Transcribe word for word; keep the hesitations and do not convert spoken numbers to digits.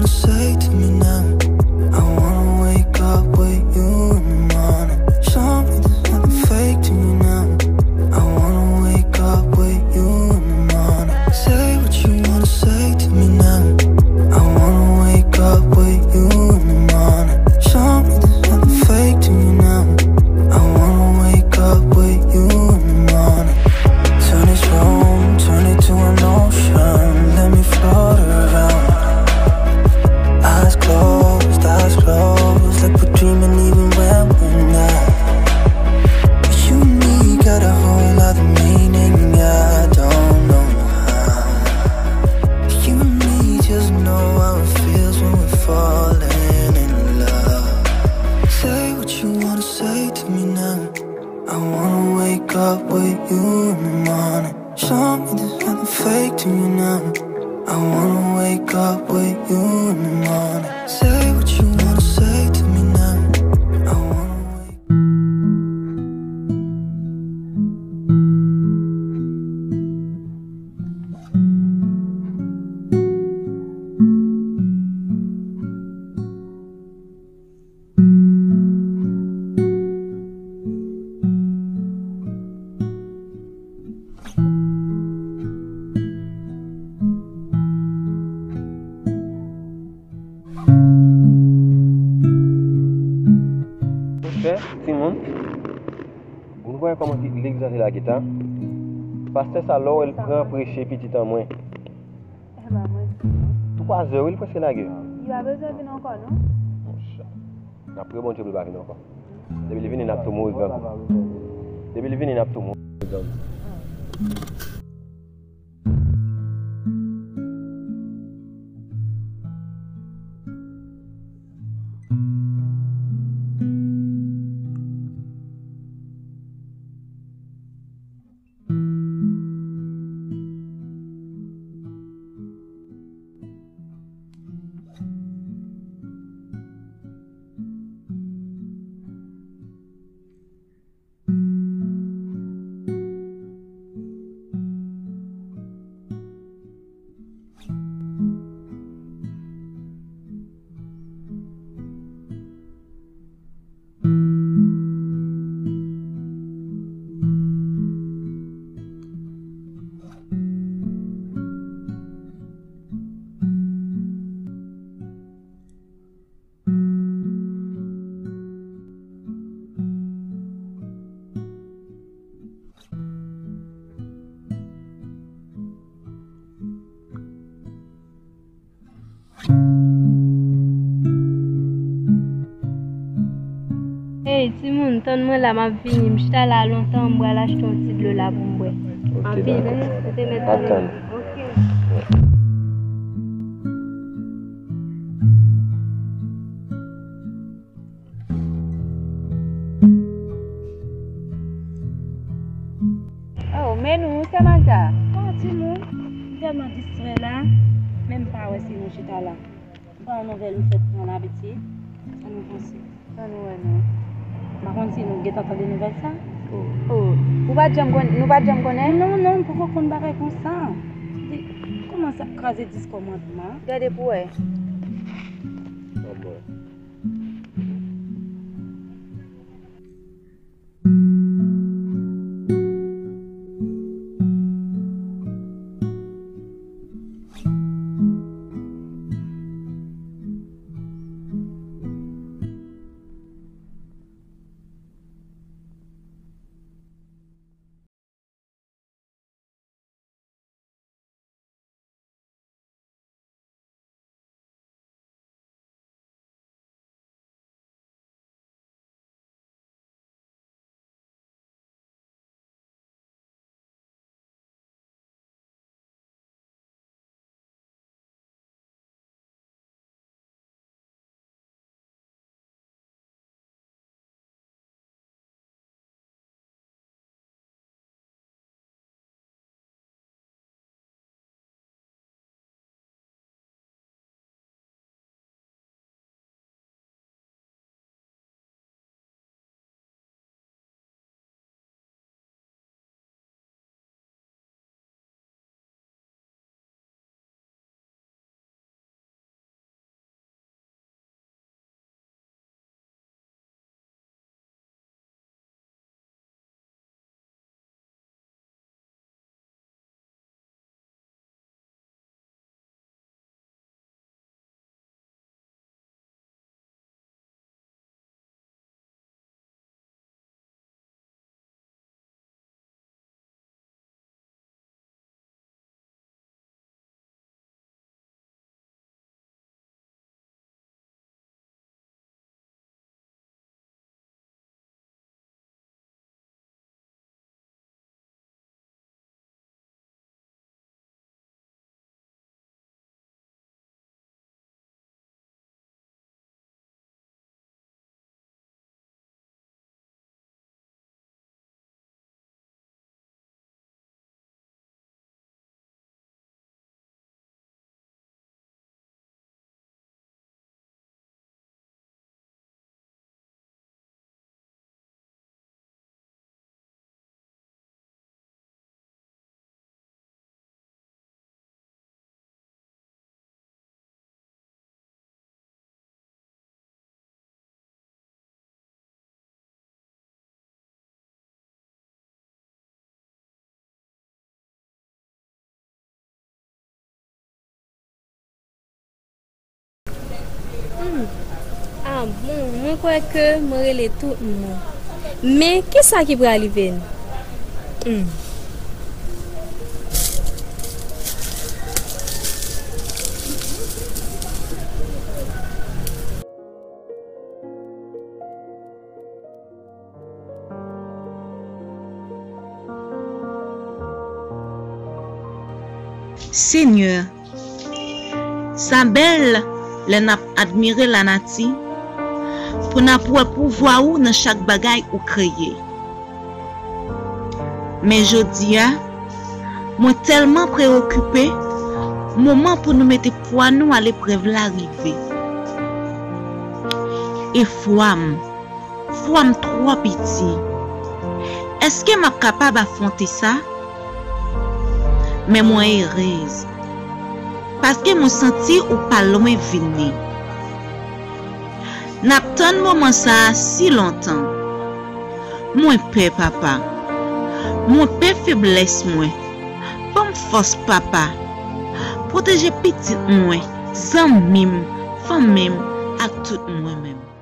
Say to me now. I wanna wake up with you in the morning. Show me there's nothing fake to me now. I wanna wake up with you in the morning. Say what you wanna say to me now. I wanna wake up with you in the morning. Show me there's nothing fake to me now. I wanna wake up with you in the morning. Turn this room, turn it to an ocean. Let me float around. Eyes closed, eyes closed, like we're dreaming even when we're not. You and me got a whole other meaning, I don't know how. You and me just know how it feels when we're falling in love. Say what you wanna say to me now. I wanna wake up with you in the morning. Show me there's nothing fake to me now. I wanna wake up with you in the morning. Say what you wanna say to me now. I wanna wake Monchè, timoun, moun konnen kòman ki legliz la te lage ta. Pastè sa, lè w wè l pran preche pitit an mwen. Twa zè, wi, li prèske lage. Li pa bezwen vin ankò, non? Monchè. N ap priye Bondye pou li pa vin ankò. Depi li vini, n ap tou mouri grangou. Depi li vini, n ap tou mouri grangou. Ey, timoun, tann mwen la, m ap vini. M chita la lontan, m pral achte yon ti dlo la pou m bwè. M ap vini, rete mèt ale. Ok. Oh, men nou, Samantha. Oh, timoun, m tèlman distrè la, menm pa wè si nou chita la. M pa yon nouvèl m fèk pran labitid. Ann nou panse. Ann nou wè non. M pa konn si nou gentan tande nouvèl sa. Oh, ou pa t janm konn, nou pa t janm konnen? Non, non, m poko konn bagay konsa. Di, kòman sa kraze dis kòmandman? Gade pou wè. Bon, mwen kwè ke mwen rele tout moun. Men, kisa ki pral rive n? Hmm. Senyè, sa bèl lè n ap admire lanati, pou n ap wè pouvwa ou nan chak bagay ou kreye. Men jodi a, mwen tèlman preyokipe, moman pou nou mete fwa nou aleprèv la rive. E fwa m, fwa m twò piti. Èske m ap kapab afwonte sa? Men mwen erez, paske mwen santi ou pa lwen vini. N ap tann moman sa a si lontan. Mwen pè, Papa. Mwen pè feblès mwen. Ban m fòs, Papa. Pwoteje pitit mwen, zanmi m, fanmi m, ak tout mwen menm.